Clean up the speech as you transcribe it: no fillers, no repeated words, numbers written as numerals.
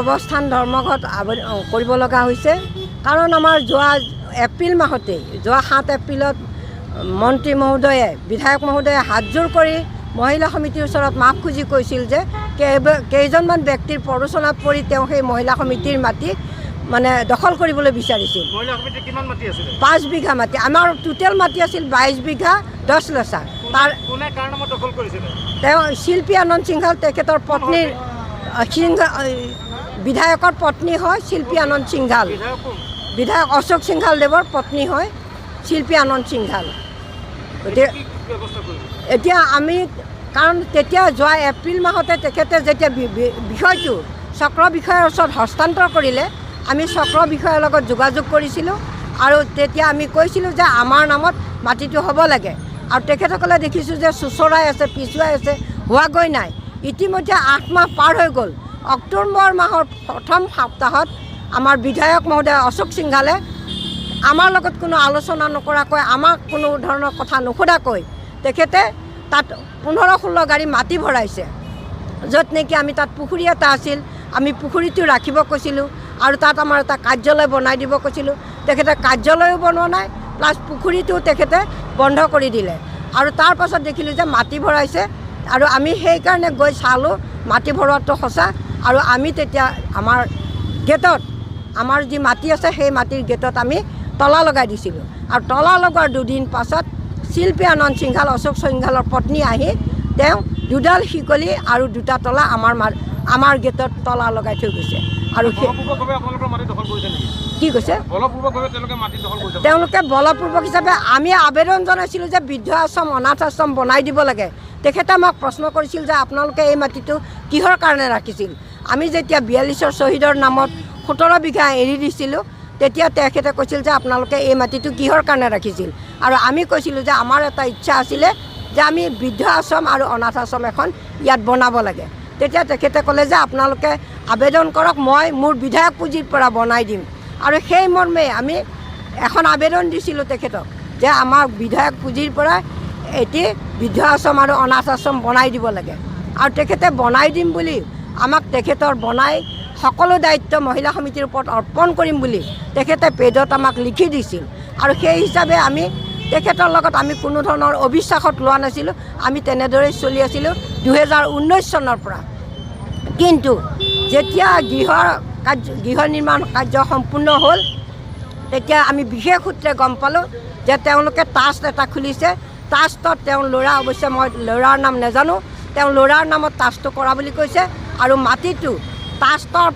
অৱস্থান ধৰ্মঘট কৰিব লগা হৈছে। কাৰণ আমাৰ যোৱা এপ্ৰিল মাহতেই, যোৱা 7 এপ্ৰিলত মন্ত্ৰী মহোদয়ে, বিধায়ক মহোদয়ে হাতযোৰ কৰি মহিলা সমিতিৰ ওচৰত মাফ খুজি কৈছিল যে কেইজনমান ব্যক্তিৰ প্ৰৰোচনাত পৰি তেওঁ সেই মহিলা সমিতিৰ মাটি মানে দখল কৰিবলৈ বিচাৰিছিল। মহিলা সমিতিৰ কিমান মাটি আছিলে? 5 বিঘা মাটি। আমাৰ টোটেল মাটি আছিল 22 বিঘা 10 লেচা। তাৰ কোনে কাৰ নামত দখল কৰিছিলে? তেওঁ শিল্পী আনন্দ সিংঘাল, তেখেতৰ পত্নীৰ সিংঘ, বিধায়কৰ পত্নী হয় শিল্পী আনন্দ সিংঘাল। বিধায়ক কোন? বিধায়ক অশোক সিংঘাল দেৱৰ পত্নী হয় শিল্পী আনন্দ সিংঘাল। গতিকে কি ব্যৱস্থা কৰিব? এতিয়া আমি, কাৰণ তেতিয়া যোৱা এপ্ৰিল মাহতে তেখেতে যেতিয়া বিষয়টো চক্ৰ বিষয়াৰ ওচৰত হস্তান্তৰ কৰিলে, আমি চক্ৰ বিষয়াৰ লগত যোগাযোগ কৰিছিলোঁ আৰু তেতিয়া আমি কৈছিলোঁ যে আমাৰ নামত মাটিটো হ'ব লাগে। আৰু তেখেতসকলে দেখিছোঁ যে চোঁচৰাই আছে, পিছুৱাই আছে, হোৱাগৈ নাই। ইতিমধ্যে 8 মাহ পাৰ হৈ গ'ল। অক্টোবৰ মাহৰ প্ৰথম সপ্তাহত আমাৰ বিধায়ক মহোদয় অশোক সিংঘালে আমাৰ লগত কোনো আলোচনা নকৰাকৈ, আমাক কোনো ধৰণৰ কথা নুসুধাকৈ তেখেতে তাত 15-16 গাড়ী মাটি ভৰাইছে, য'ত নেকি আমি তাত পুখুৰী এটা আছিল, আমি পুখুৰীটো ৰাখিব কৈছিলোঁ আৰু তাত আমাৰ এটা কাৰ্যালয় বনাই দিব কৈছিলোঁ। তেখেতে কাৰ্যালয়ো বনোৱা নাই, প্লাছ পুখুৰীটো তেখেতে বন্ধ কৰি দিলে। আৰু তাৰ পাছত দেখিলোঁ যে মাটি ভৰাইছে আৰু আমি সেইকাৰণে গৈ চালোঁ, মাটি ভৰোৱাটো সঁচা। আৰু আমি তেতিয়া আমাৰ গেটত, আমাৰ যি মাটি আছে, সেই মাটিৰ গেটত আমি তলা লগাই দিছিলোঁ। আৰু তলা লগোৱাৰ দুদিন পাছত শিল্পী আনন্দ সিংঘাল, অশোক সিংঘালৰ পত্নী আহি তেওঁ দুডাল শিকলি আৰু দুটা তলা আমাৰ গেটত তলা লগাই থৈ গৈছে। আৰু সেই বলপূৰ্বকভাৱে আপোনালোকৰ মাটি দখল কৰিছে নেকি? কি কৈছে? বলপূৰ্বকভাৱে তেওঁলোকে মাটি দখল কৰিছে? তেওঁলোকে বলপূৰ্বক হিচাপে, আমি আবেদন জনাইছিলোঁ যে বৃদ্ধ আশ্ৰম, অনাথ আশ্ৰম বনাই দিব লাগে। তেখেতে আমাক প্ৰশ্ন কৰিছিল যে আপোনালোকে এই মাটিটো কিহৰ কাৰণে ৰাখিছিল? আমি যেতিয়া 42ৰ শ্বহীদৰ নামত 17 বিঘা এৰি দিছিলোঁ, তেতিয়া তেখেতে কৈছিল যে আপোনালোকে এই মাটিটো কিহৰ কাৰণে ৰাখিছিল? আৰু আমি কৈছিলোঁ যে আমাৰ এটা ইচ্ছা আছিলে যে আমি বৃদ্ধ আশ্ৰম আৰু অনাথ আশ্ৰম এখন ইয়াত বনাব লাগে। তেতিয়া তেখেতে ক'লে যে আপোনালোকে আবেদন কৰক, মই মোৰ বিধায়ক পুঁজিৰ পৰা বনাই দিম। আৰু সেই মৰ্মে আমি এখন আবেদন দিছিলোঁ তেখেতক যে আমাৰ বিধায়ক পুঁজিৰ পৰা এটি বৃদ্ধ আশ্ৰম আৰু অনাথ আশ্ৰম বনাই দিব লাগে। আৰু তেখেতে বনাই দিম বুলি আমাক, তেখেতৰ বনাই সকলো দায়িত্ব মহিলা সমিতিৰ ওপৰত অৰ্পণ কৰিম বুলি তেখেতে পেডত আমাক লিখি দিছিল। আৰু সেই হিচাপে আমি তেখেতৰ লগত আমি কোনো ধৰণৰ অবিশ্বাসত লোৱা নাছিলোঁ। আমি তেনেদৰেই চলি আছিলোঁ 2019 চনৰ পৰা। কিন্তু যেতিয়া গৃহ নিৰ্মাণ কাৰ্য সম্পূৰ্ণ হ'ল, তেতিয়া আমি বিশেষ সূত্ৰে গম পালোঁ যে তেওঁলোকে ট্ৰাষ্ট এটা খুলিছে। ট্ৰাষ্টত তেওঁৰ ল'ৰা, অৱশ্যে মই ল'ৰাৰ নাম নাজানো, তেওঁ ল'ৰাৰ নামত ট্ৰাষ্টটো কৰা বুলি কৈছে আৰু মাটিটো ট্ৰাষ্টৰ